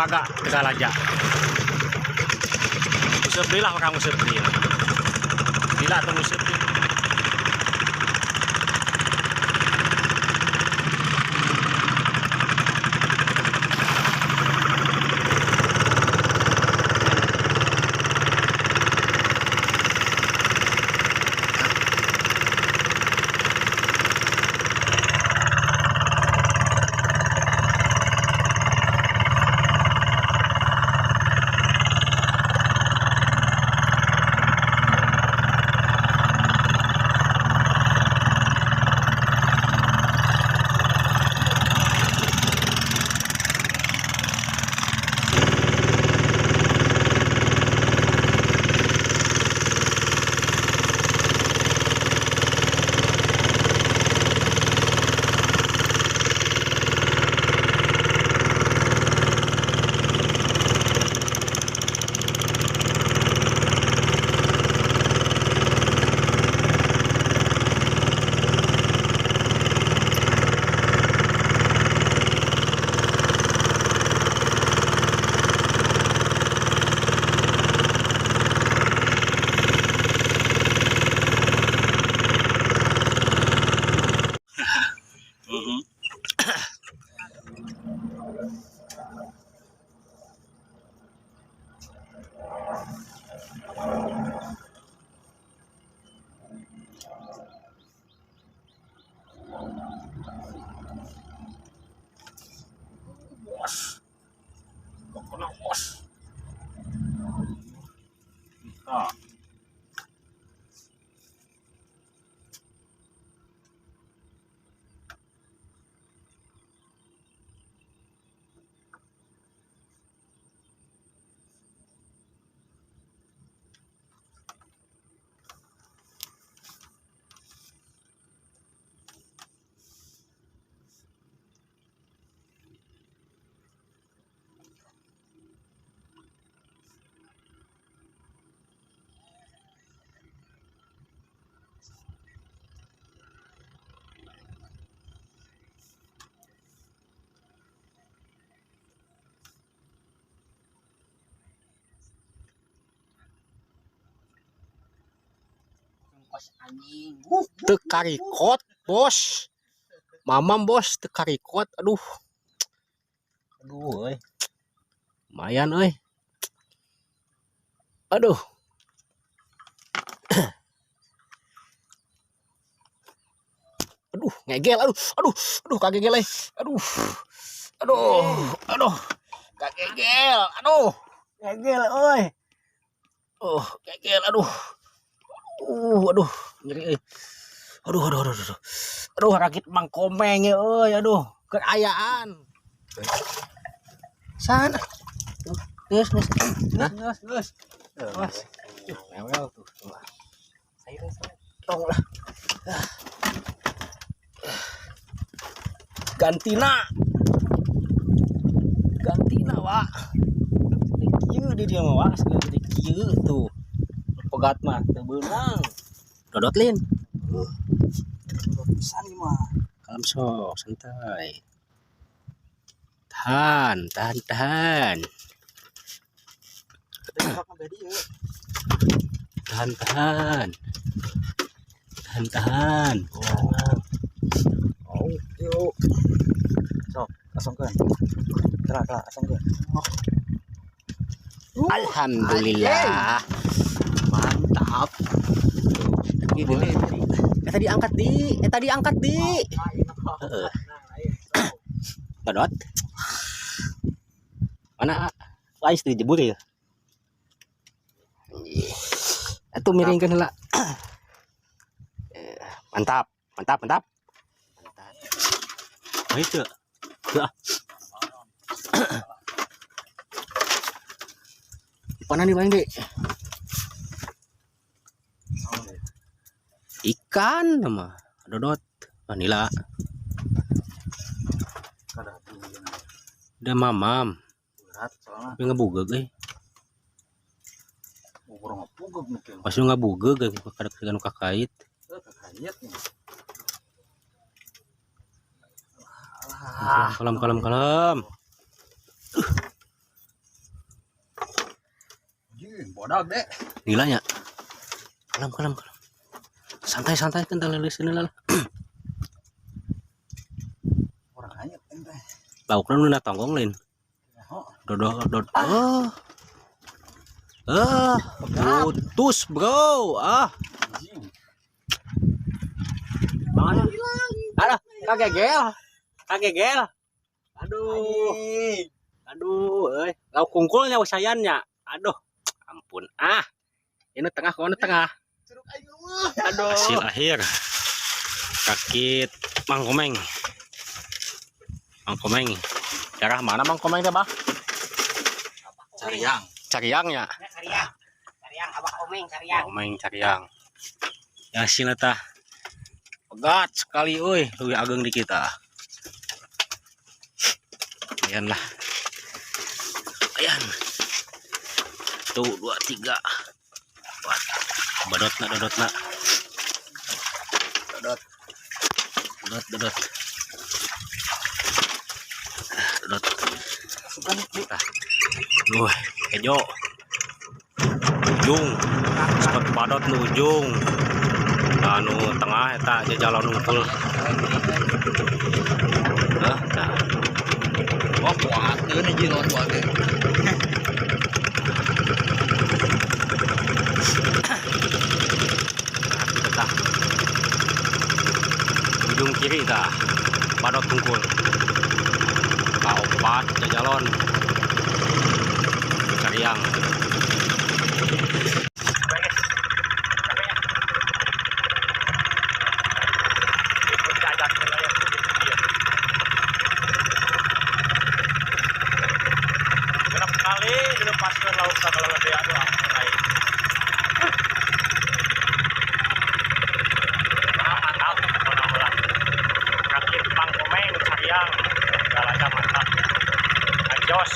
Dermaga Tegalaja. Useup deui lah urang useup deui. Lila atau nguseup deui. Bos. Pokoknya bos. Ah. Anjing. Teu karikot, bos. Mamam bos, teu karikot. Aduh. Aduh euy. Lumayan euy. Aduh. Aduh, ngegel. Aduh, aduh, aduh, kagegel euy. Aduh. Aduh, aduh. Kagegel. Aduh. Ngegel euy. Oh, ngegel aduh. Aduh, nyeri euy. Aduh, aduh, aduh, aduh. Aduh, rakit Mang Komeng ya euy, aduh, keayaan. Sana. Tuh, geus, geus. Geus, geus, geus. Awas. Tuh, mewel tuh. Saya tong lah. Gantina. Gantina, Wak. Kieu di dia mah, Wak, segede kieu tuh. Pegat mah teu beunang. Dodot lin. Pisan ieu mah. Kalem sok, santai. Tahan, tahan, tahan. Tahan, tahan. Tahan, tahan. Oh, yuk. Sok, asongkeun. Tera, tera, asongkeun. Alhamdulillah. Mantap. Tadi angkat di, tadi angkat di. Heeh. Dodot. Mana? Lais dijebur ya. Itu miringkeun heula. Mantap, mantap, mantap. Mantap. Oh, itu. Tuh. Mana nih main deh? Ikan sama dodot. Vanila. Udah mamam. Berat soalnya. Tapi ngebugeg euy. Urang ngabugeg mungkin. Pasti ngabugeg euy kada nu kakait. Kakait nih. Kalem kalem kalem. Badag deh. Nilanya. Kalem kalem kalem. Santai santai kan lelis ini lah. Orang hanyut ente. Laukna nu tonggong lain. Oh, Dodo dodo. Oh. Ah, putus bro. Ah, anjing. mana? Aduh, kagegel. Kagegel. Aduh. Aduh, euy. Lauk kungkulnya usayannya. Aduh, ampun. Ah. Ini tengah kono tengah. Curug aing eueuh. Aduh. Hasil akhir. Rakit Mang Komeng. Mang Komeng. Daerah mana Mang Komeng teh, Bah? Cariang. Cariang ya. Cariang. Cariang Abah Omeng Cariang. Komeng Cariang. Ya hasilnya tah. Pegat sekali euy, leuwih ageng di kita. Lumayan lah. Lumayan. Tuh, 2 3 4. Badotna dodotna. Dodot. Dodot dodot. Dodot. Suka nih. Tah. Duh, hejo. Ujung. Spot badot nu ujung. Anu tengah eta jajalan unggul. Hah, tah. Wah, kuateun hiji lawan kuat teh. Tah. Ujung kiri tah. Badot tungkul. Kaopat jajalon. Cariang. Genep kali dilepaskan laut kalau lebih aduh ampun aing. Nah, mantap pokona heula. Rakit Mang Komeng Cariang galanya mantap. Ajos.